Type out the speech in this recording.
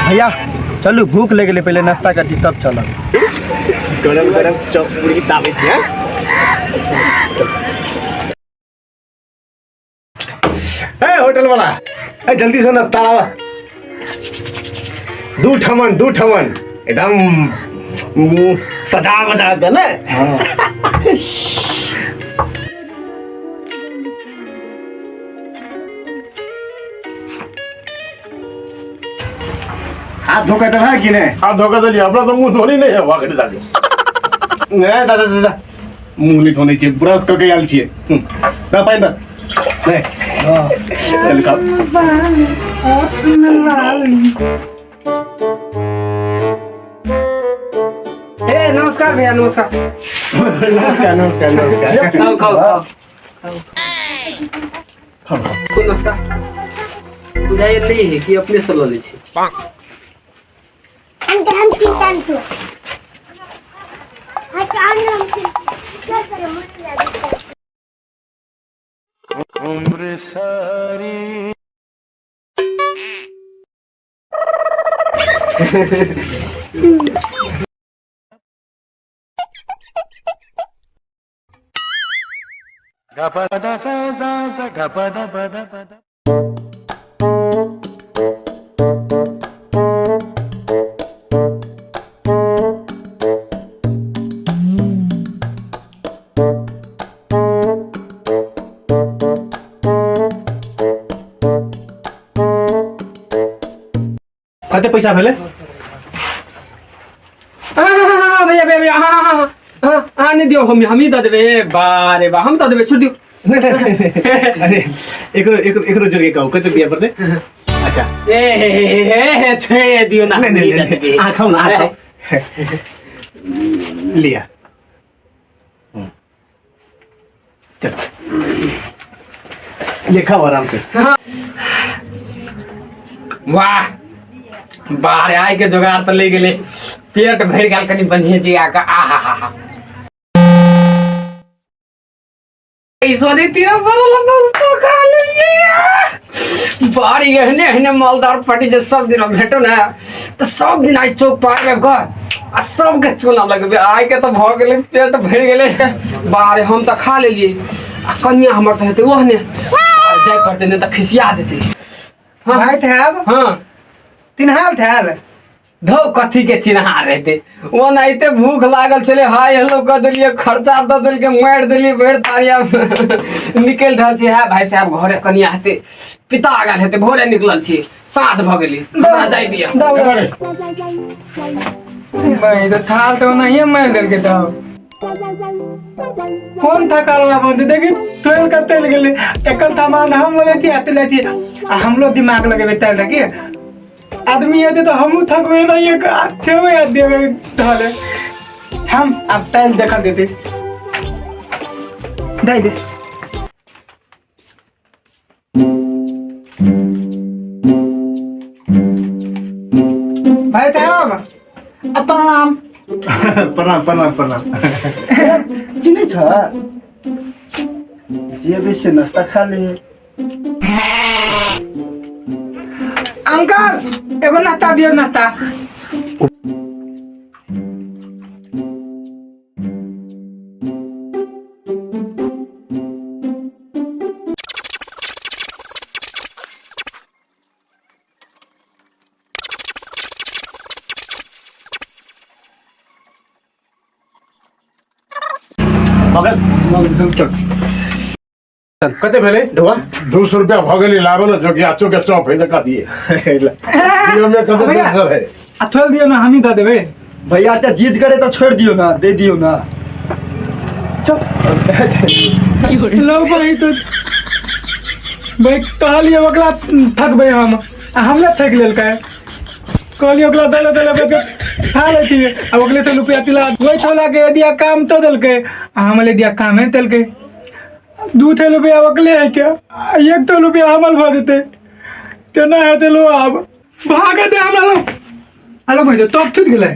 भैया चलू भूख लग गेलै, पहिले नाश्ता कर छी तब चलब। गरम गरम चॉप पूरी दाबै छी। ए होटल वाला, ए जल्दी से नाश्ता लावा। दू ठमन, दू ठमन एकदम सजा बजा के ने। हाथ धोके देलह कि नहि? हाथ धोके देलियै, अपना तऽ मुँह धोनी नहि है वाकड़ी दादी। नहि दादा, दादा मुँह नहि धोने छियै, ब्रश कऽ के आयल छियै। दऽ पानि दऽ। नहि चल खाओ। ए नमस्कार भैया, नमस्कार। नमस्कार नमस्कार नमस्कार। खाओ खाओ खाओ खाओ। कोन नाश्ता बुझाइए नहीं है कि अपने से लऽ लै छी? हम चिंता नहीं। हम कते पैसा भेलै? हाँ, भैया भैया भैया, हाँ हाँ हाँ हाँ हाँ, नहीं दियो, हम ही दऽ देबै। ए बा रे बा, हम दऽ देबै, छोड़ दियौ। अरे एकरो एकरो एकरो जोड़ के कहू कते दिया पड़तै? अच्छा। ए हे हे हे हे, छोड़ दियौ ना। नहीं नहीं हमही दऽ नहीं देबै। अहाँ खाउ ना, अहाँ खाउ। लिया, चलो ये खाओ आराम से। वाह बारे, आइ के जोगाड़ तऽ ले गेलै, पेट भरि गेल कनि बढ़िए जी आके। आ हा हा हा, सोनी तीरा बदल दोस्तो खा लेलियै। बारी एहने एहने मालदार पार्टी जे सब दिन भेटो ने तऽ सब दिन आइ चौक पर आबि कऽ आ सबके चूना लगबै। आइ के तऽ भऽ गेलै, पेट भरि गेलै। बारे, हम तऽ खा लेलियै आ कनिया हमर तऽ हेतै ओहने। जाय पड़तै, नहि तऽ खिसिया जेतै। हाँ। भाई साहब। हाँ। तिन्हाल थाल। धौ, कथी के चिन्हार रहते? ओनाहिते भूख लागल छलै, हाय हेलो कऽ देलियै, खर्चा दऽ देलकै, मारि देलियै, भरि थारिया निकलि रहल छै। है भाई साहब, घरे कनिया हेतै, पिता गेल हेतै, भोरे निकलल छी, साँझ भऽ गेली, हमरा जाय दिअ। भाई तो थाल तो नहीं मार देलकै तब कौन थकाल बंद देखी तेल का तेल गेलै एकल सामान हम लगैती आते लेती आ हमरो दिमाग लगेबै तेल देखी आदमी एते तो हमहूँ थकबै नहीं थेबै आ देबै धले हम अब तेल देखल देते दे दे। भाई साहब, अब प्रणाम। प्रणाम प्रणाम प्रणाम। चिन्है छ जे बेसी नाश्ता खा ले। अंकल, एगो नाश्ता दियो, नाश्ता। मगर चल, कते भेलै ढोआ? 200 रुपया भऽ गेलै। लाबे ने जोगिया चौके चौप है तऽ कथी दियो में कते भैया। दोसर है। आ थोड़ दियो ना, हमही दऽ देबै। भैया तऽ जिद करे तऽ छोड़ि दियौ ना, दे दियौ ना। चल लो भाई, तो भाई कहलिए ओकरा थकबै हम आ हमरे थकि लेलकै। कहलिए ओकरा दले दले बैठ खा लेती आ ओकरे तो रुपया तिला वही थोला के दिया काम तो देलकै आ हमरे दिया कामे देलकै। दू थे रुपया ओकले है के आ एक तो रुपया हमर भऽ जेतै, तेना हेतै। लो आब भागे दे हमरा। लो हेलो भाई, तब छूट गेलै।